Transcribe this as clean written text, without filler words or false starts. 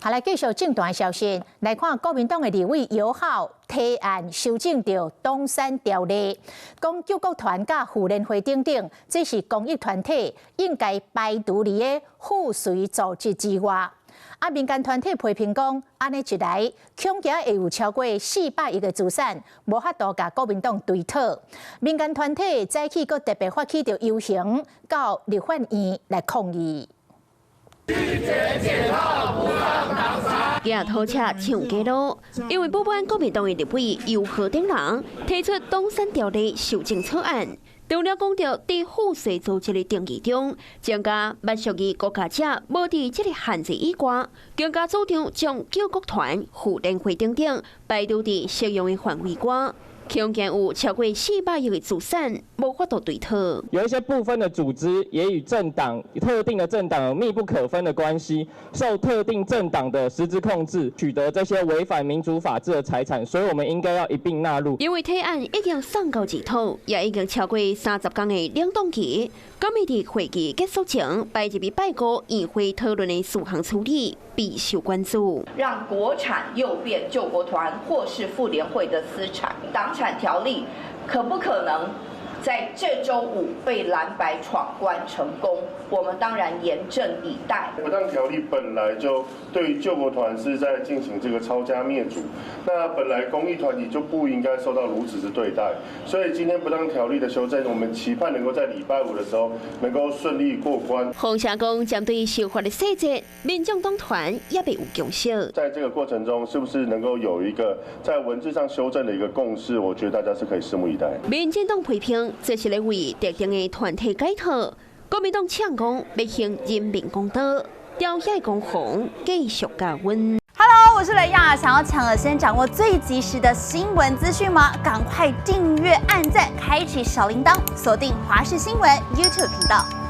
好，來繼續政壇消息，來看國民黨的立委游皓提案修正著黨產條例，講救國團佮婦聯會等等，這是公益團體，應該排除佇个附隨組織之外。啊，民間團體批評講，按呢一來，恐驚會有超過400億的資產，無法度共國民黨追討。民間團體早起閣特別發起著遊行到立法院來抗議。舉土車上街路，因為不滿國民黨的立委游皓等人提出黨產條例修正草案，除了講著佇附隨組織的定義中，增加不屬於國家者無佇這個限制以外，更加主張將救國團、婦聯會等等排除佇適用的範圍外。恐驚有超過400億的資產無法度追討。有一些部分的組織也與政黨特定的政黨有密不可分的關係，受特定政黨的實質控制，取得這些違反民主法治的財產，所以我們應該要一併納入。因為提案已經送到議討，也已經超過30天的冷凍期，敢會佇會期結束前，擺入禮拜五院會討論的事項處理，備受關注。讓國產誘變救國團或是婦聯會的資產，黨產條例可不可能在這週五被藍白闖關成功？我們當然嚴陣以待。不當條例本來就對於救國團是在進行這個抄家滅族，那本來公益團體就不應該受到如此之對待，所以今天不當條例的修正，我們期盼能夠在禮拜五的時候能夠順利過關。洪社講，針對修法的細節，民眾黨團也未有共識。在這個過程中，是不是能夠有一個在文字上修正的一個共識？我覺得大家是可以拭目以待。民進黨批評這是咧為特定的團體解套，國民黨嗆講欲行人民公道，朝野攻防繼續加溫。 Hello，我是雷亞，想要搶先掌握最及時的新聞資訊嗎？趕快訂閱、按讚、開啟小鈴鐺，鎖定華視新聞 YouTube 頻道。